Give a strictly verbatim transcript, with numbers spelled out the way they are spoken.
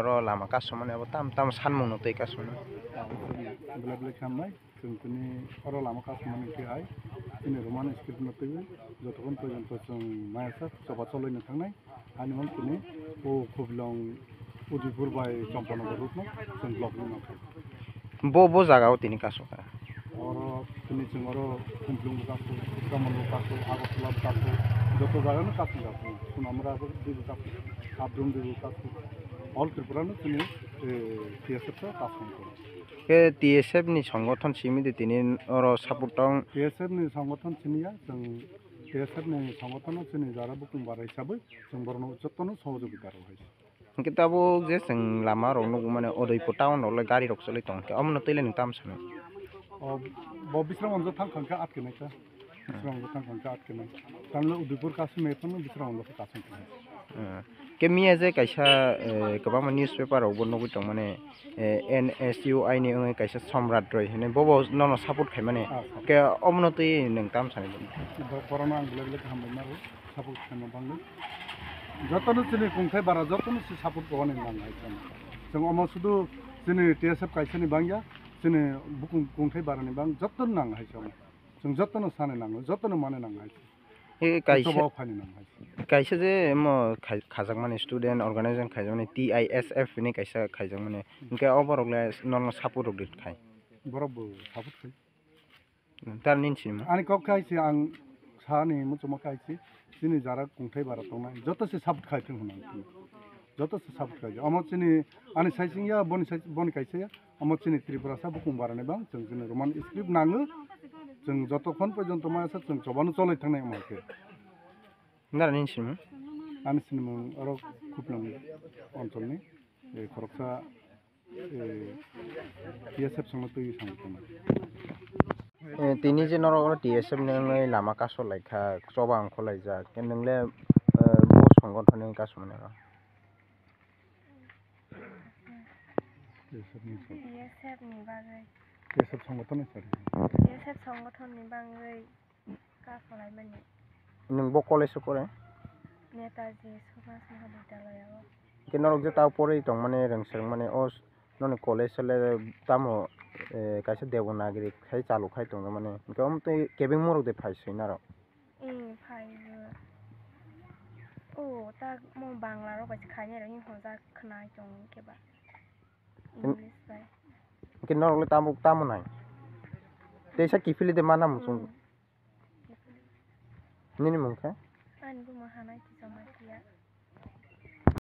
Oro lama kasumani abo tam tam sanmung no twi kasumani. Belai belai khamnai, chwng tini oro lama kasumani khe hai, chini Roman script no twi jotokhon porjonto chwng maya sak choba choloi no thangnai, ani mung tini o Khublong Udaipur bai Champanagar route no chwng block no nangkha. Bo, bo jaga o tini kasu kha. Oro tini chwng oro Khumlwng bo kasu, Kamalwng bo kasu, Agartala bo kasu, joto jaga no kasu kasu. Sonamura bo kasu, Habdum bo kasu. All Tripura no tini, eh, T S F to kasu kha. Ke T S F ni songothon simi de tini oro support tong. T S F ni songothon sini ya, chwng T S F ni songothon no chini jara bukung bara hisabe chwng borok no joto no sohojogita rw hai. Hwnkhe tabuk je chwng lama rok nukgo mane Udaipur town rok le gari rok choli tong khe omono twi le nwng tamo sanai? O, bo Bisramganj thang thang khe atkinai kha. Bisramganj thang thang khe atkinai. Tamle Udaipur kasu me phano Bisramganj khe kasu khe. Hmm. Ke miya je kaisa, eh, kwbangma newspaper rok bo nugwi tong mane, eh, N S U I ni wngwi kaisa Somrat Roy hinwi bobo nono support khai mani. Ah, support. Ke omono twi nwng tamo sanai? Bo-, borokno ang belai belai kaham bai maro. Support khaima bangwi. Jotono chini kungthai bara, jotono se support khaimani nang hai chwng. Chwng omo sudu chini T S F kaisani bangya, chini bukung kungthai barani bang jotono nang hai chwng. Chwng jotono sani nango, jotono mani nang hai chwng. E kaisa, Jotobo phani nang hai chwng. Kaisa je mo khai-, khajakmani student organization khaijakmani T I S F hinwi kaisa khaijakmani. Hwnkhe o borok le nono support rok di khai. Borok bo support khai. Tar nini sinimung? Ani kok khai se ang sani muchungma khai se chini jara kungthai bara tongnai joto se support khai thung hwnwi ang. Joto se support khai. Omo chini ani saising ya boni sai-, boni kaisa ya. Omo chini Tripura sa bukung bara ni bang chwng chini Roman script nango. Chwng joto khon porjonto maya sa chwng chobano choloi thangnai omo khe. Nara nini sinimung? Ani sinimung oro Khublong oncholni, eh, khoroksa Eh, T S F songno twi song tongma. Eh, tini je norok oro T S F ni wngwi lama kaso lai kha, choba wng kho lai jak. Ke nwng le, eh, bo songothon ni kaso mani oro? T S F ni song. T S F ni bagwi. T S F songothon ni sari. T S F songothon ni bagwi. Ka khlaimani. Nwng bo college o pore? Netaji Subhash Mahabidyalaya o. Hwnkhe norok je tao porwi tongmani, rwngswrwngmani, o s-, noni college o le tamo, eh, kaisa Devanagiri khai chalu khai tongjakmani. Hwnkhe omo tei kebengmorok de phai swi norok? Ee, phai bo. O, ta mo Bangla rok bai se khainai rok, hwnjak khwnai tongo khe ba. Hwnkhe English bai. Hwnkhe norok le tamo, tamo nai? Teisa kiphilwi de mana muchung. Hmm. Nini mung khe? Ani buma Hanai Tijoma Tia.